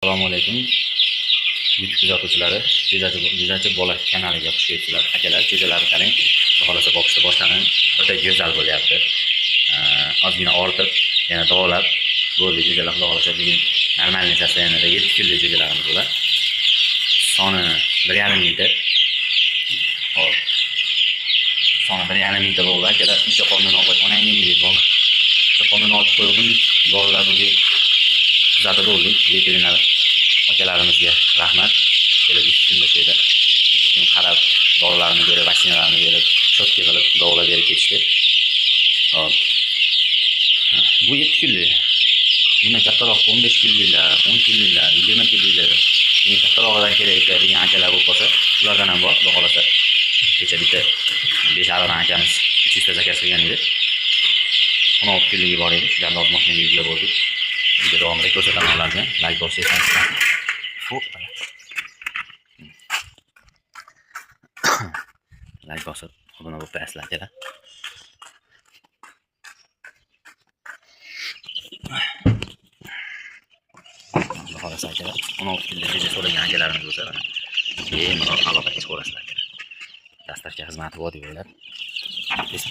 Assalomu alaykum. YouTube kuzatuvchilari, Jo'jachi bola kanaliga xush kelibsizlar. Akalar, jo'jalarni qarang. Xudo xohlasa, boqishda boshlanib, o'ta go'zal bo'lyapti. Ozgina ortib, yana davolab bo'ldi jo'jalar. Xudo xohlasa, bugun нормальный состояние da 7 kunlik jo'jalarimiz bular. Soni 1,5 mingta. Hop. Soni 1,5 mingta bo'ldi akalar. Necha qondan ovqat onangga deydi bola. Necha qondan olib qo'ydim. Dorilar bugun kuzatib bo'ldik. Veterinar akalarimizga rahmat. Kelib 2 kunda shu yerda 2 kun qarab, dorilarni berib, vaksinalarni berib, чётко qilib, davolab berib ketishdi. Hop. Bu 7 kunlik. Bundan kattaroq 15 kunliklar, 10 kunliklar, 20 kunliklar, menga kattarog'idan kerak degan akalar bo'lib qolsa, ulardan ham bor, xudo xohlasa. Kecha bitta 5 ariqdan akamiz 300 ta заказ qilgan edi. 16 kunligi bor edi. Shularni hozir mashinaga yuklab bo'ldik. Video davomida ko'rsataman ularni. Layk bossangiz. Fu. Layk bosib, obuna bo'lib qo'yasizlar, akalar. Xudo xohlasa, akalar, 16 kunlik jo'ja so'ragan akalarimiz bo'lsa, mana bemalol aloqaga chiqaverasizlar, akalar. Доставка xizmati bor deb o'ylab. Tez.